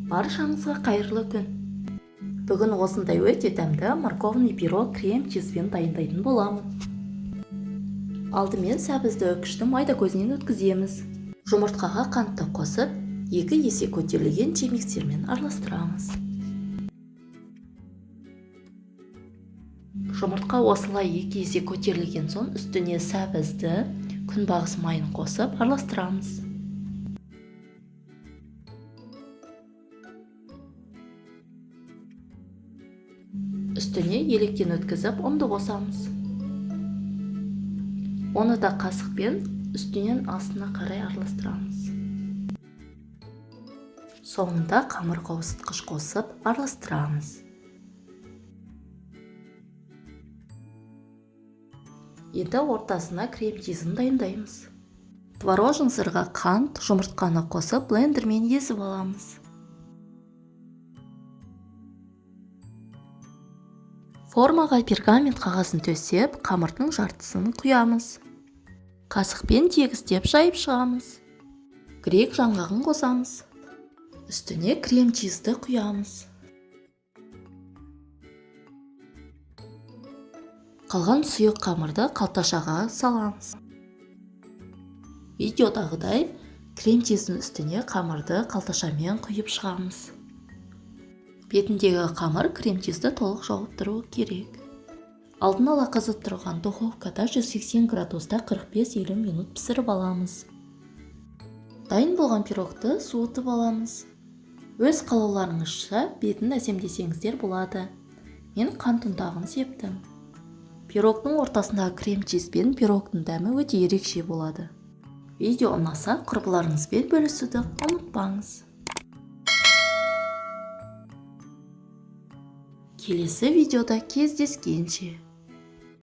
Баршаңызға қайырлы күн. Бүгін осындай өте дәмді морковный пирог крем-чизбен дайындайтын боламын. Алдымен сәбізді күшті майда көзінен өткіземіз. Жұмыртқаға қантты қосып, 2 есе көтерілгенше миксермен араластырамыз. Жұмыртқа осылай 2 есе көтерілген соң үстіне сәбізді, күнбағыс майын қосып араластырамыз. Үстіне електен өткізіп ұнды қосамыз. Оны да қасықпен үстінен астына қарай араластырамыз. Соңында қамыр қауысытқыш қосып араластырамыз. Енді ортасына крем-чизін дайындаймыз. Творожный сырға қант, жұмыртқаны қосып блендермен езіп аламыз. Формаға пергамент қағазын төсеп, қамырдың жартысын құямыз. Қасықпен тегістеп жайып шығамыз. Грек жаңғағын қосамыз. Үстіне крем-чизді құямыз. Қалған сұйық қамырды қалташаға саламыз. Видеодағыдай крем-чиздің үстіне қамырды қалташамен құйып шығамыз. Бетіндегі қамыр крем-чизді толық жауып тұруы керек. Алдын ала қызып тұрған духовкада 180 градуста 45-50 минут пісіріп аламыз. Дайын болған пирогты суытып аламыз. Өз қалауларыңызша бетін әсемдесеңіздер болады. Мен қант ұнтағын септім. Пирогтың ортасындағы крем-чиз бен пирогтың дәмі өте ерекше болады. Видео ұнаса құрбыларыңызбен бөлісуді ұмытпаңыз. Келесі видеода кездескенше.